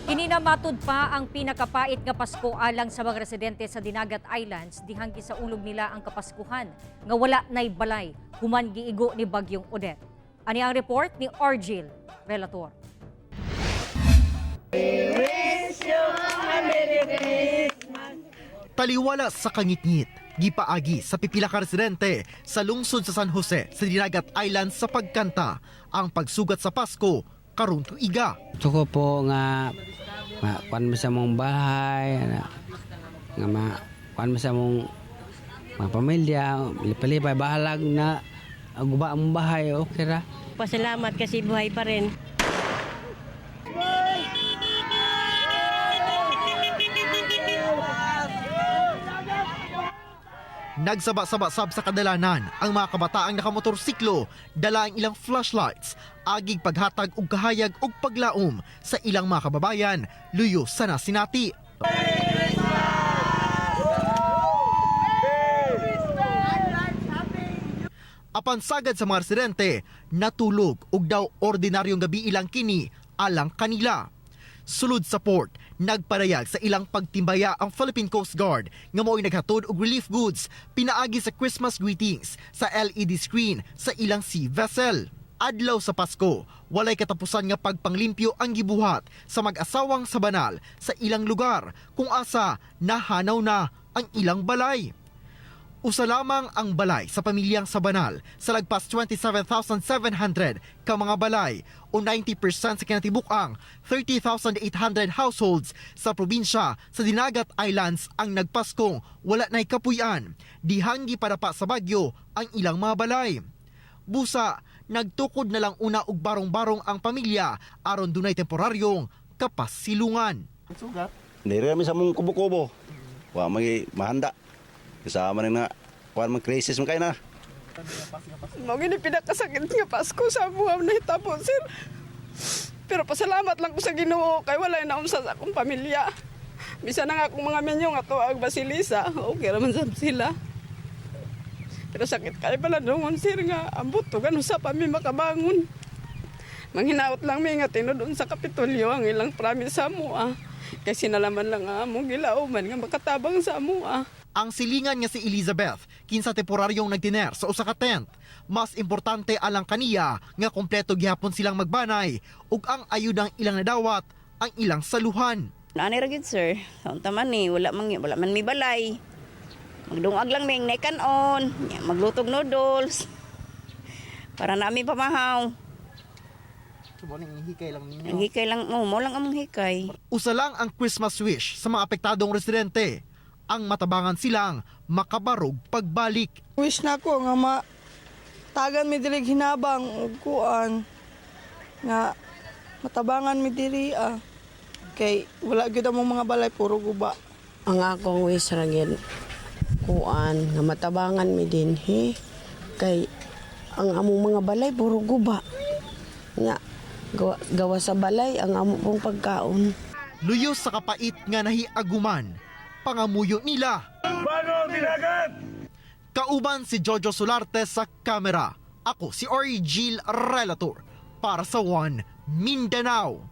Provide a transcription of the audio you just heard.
Kini na matud pa ang pinakapait nga Pasko alang sa mga residente sa Dinagat Islands dihang gisaulog nila ang Kapaskuhan nga wala nay balay human giigo ni Bagyong Odette. Ani ang report ni Argil Relator. Taliwala sa kangitngit, gipaagi sa pipila ka residente sa lungsod sa San Jose sa Dinagat Island sa pagkanta ang pagsugat sa Pasko karon tuiga. Gusto ko po nga makuan mo sa mong bahay, ana, nga makuan mo sa mong mga pamilya, lipalipay, bahalag na guba ang bahay, okay ra. Pasalamat kasi buhay pa rin. Nagsaba-saba sab sa kadalanan ang mga kabataang nakamotorsiklo, dala ang ilang flashlights, agig paghatag og kahayag og paglaom sa ilang mga kababayan, luyo sa nasinati. Apan sagad sa mga residente, natulog og daw ordinaryong gabi ilang kini alang kanila. Sulod sa port, nagpadayag sa ilang pagtimbaya ang Philippine Coast Guard nga mao'y naghatod og relief goods pinaagi sa Christmas greetings sa LED screen sa ilang sea vessel. Adlaw sa Pasko, walay katapusan nga pagpanglimpyo ang gibuhat sa mag-asawang sa banal sa ilang lugar kung asa nahanaw na ang ilang balay. Usa lamang ang balay sa pamilyang Sabanal sa lagpas 27,700 ka mga balay o 90% sa kinatibuk-ang 30,800 households sa probinsya sa Dinagat Islands ang nagpaskong wala na'y kapuy-an. Dihanggi para pa sa bagyo ang ilang mga balay. Busa, nagtukod na lang una og barong-barong ang pamilya aron dunay temporaryong kapasilungan. Nire kami sa mong kubo-kubo. Wa may mahanda. Kasama na na kuan man crisis man kay na. Mao gini pinakasakit nga Pasko sa buhaw na hitabo, sir. Pero pasalamat lang ko sa Ginoo kay walay naunsa sa akong pamilya. Bisan ang akong mga minyo nga tuag Basilisa, okay ra man sab sila. Pero sakit kay pala dungon, sir, nga ambot to ganu sa pa mi makabangon. Manghinaot lang mi nga tinud sa Kapitolyo ang ilang promise sa amoa. Kay sinalaman lang ang among gilauman nga makatabang sa amoa. Ang silingan nga si Elizabeth kinsa temporaryong nagtiner sa usa ka tent. Mas importante alang kaniya nga kompleto gihapon silang magbanay ug ang ayudang ilang nadawat ang ilang saluhan. Ani ra gyud, sir. Sa unta man ni wala man mi balay. Magdungag lang mi kanon, maglutog noodles. Para nami pamahaw. Hikay lang ninyo. Ang hikay lang mo, mo lang among hikay. Usa lang ang Christmas wish sa mga apektadong residente, ang matabangan silang makabarog pagbalik. Wish na ko nga ma tagan mi diri hinabang ug kuan nga matabangan mi diri ah. Kay wala gyud among mga balay, puro guba. Ang akong wish ra gyud kuan nga matabangan mi dinhi kay ang among mga balay puro guba. Nga gawa sa balay ang amo pong pagkaon. Luyo sa kapait nga nahiaguman, pangamuyo nila. Kauban si Jojo Solarte sa kamera. Ako si Origil Relator para sa One Mindanao.